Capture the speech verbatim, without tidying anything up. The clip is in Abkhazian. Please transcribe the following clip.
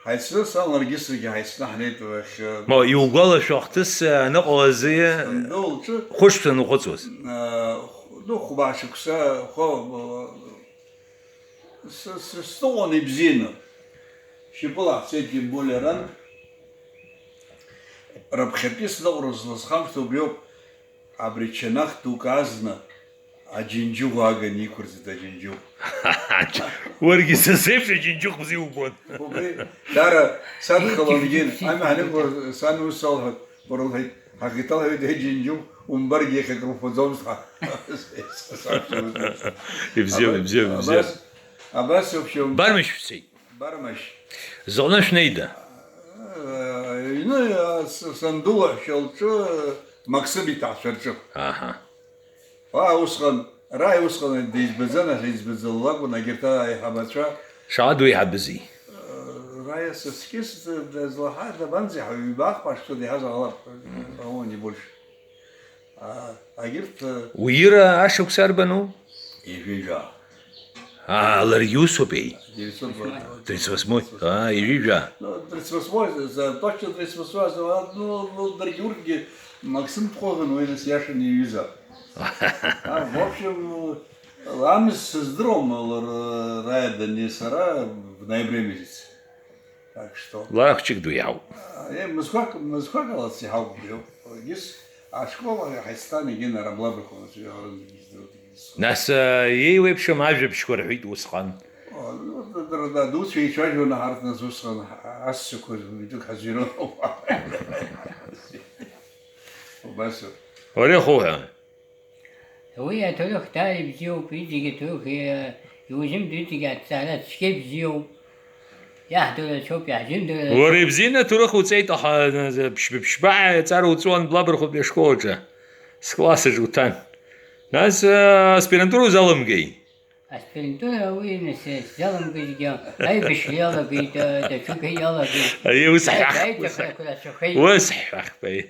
Ҳаицны, сан ларгьы саргьы ҳаицны ҳнеит уахь. Ма, иугәалашәо ахҭыс аныҟалазеи? Санду лҿы, хәышықәса ануҟәыҵуаз? Э, ну, хәба шықәса, хәа, э, с-, с-, сныҟәон ибзианы. Шьапыла ҳцеит, тем более, ран. Раԥхьатәи сныҟәара зласхамшҭо убриоуп. Абри чанах дук азна аџьынџьыӷәа аганы иқәырҵеит, аџьынџьыӷә. Уаргьы са сеиԥш аџьынџьыӷә бзиа убон. Убри, дара садхалонгьы, амҩа ҳаныҟоу сан ус салҳәоит, уара лҳәеит, ҳахьиҭалҳәеит, аџьынџьыӷә умбаргьы иахьак рыхәаӡомызт ҳа. Ибзиоуп, ибзиоуп, ибзиоуп. Абас, абас, в общем, Бармышь шәцеит? Бармышь. Зыҟны шәнеида? Э, ины, а, с-, санду лаҳәшьа лҿы Максым иҭаацәа рҿы. Аҳа. Уа, усҟан, Раиа усҟан дизбаӡан, аха избаӡалакәын, агьырҭ аиҳабацәа. Шаҟа дуеиҳабызи? Э, Раиа сыскьыс д-, дызлаҳа, дабанӡа иҳәа, ҩба-хԥа шықәса диҳазар ҟалап, по-моему, не больше. А, агьырҭ, э, Уира ашықәс арбану? Ижәижәа. Аа, ларгьы усоуп, еи? Девятьсот восьмой. Тридцать восьмой. Аа, ижәижәа. Ну, тридцать восьмой, за, точно тридцать восьмой, за, ну, ну, даргьы урҭгьы Максым дхәыӷын, уи нас иашаны иҩыза. А, в общем, амис сыздыруам, лара, Раиа даннеи сара в ноябре месяц. Так что. Лара хәҷык ду иаауп. Э, мызқәак, мызқәак ала сиҳауп, иоуп. Егьыс ашкол ҳаицҭан, егьин ара Блабрхәа аҿы иаҳәаран, егьиздыруеит, егьиздыруеит. Нас, э, еиуеиԥшым ажәабжьқәа рҳәеит усҟан. О, ну, да, да, да, дуцәа еицәажәон ҳарҭ нас усҟан, ҳ-, ассақәа митәык ҳазҩрын. Убасоуп. Уара ихуҳәа. Уи аҭоурых даара ибзиоуп, иҵегьы аҭоурых, э, иузымдыруа иҵегьы аҭҵаара цәгьа ибзиоуп. Иаҳдыруа рацәоуп, иаҳзымдыруа рацәоуп. Уара ибзианы аҭоурых уҵеит, аха, э, ԥшьба-, ԥшьба ҵара уҵуан Блабрхәытәи ашкол аҿы. Скласс аҿы уҭан. Нас, э, аспирантура узалымгеи? Аспирантура уи нас, э, сзалымгеит, аибашьра иалагеит, э, даҽакы иалагеит. Ари ус ҳәахп, ус ҳәахп. Аиҿакрақәа рацәахеит. Ус ҳәахп, аи.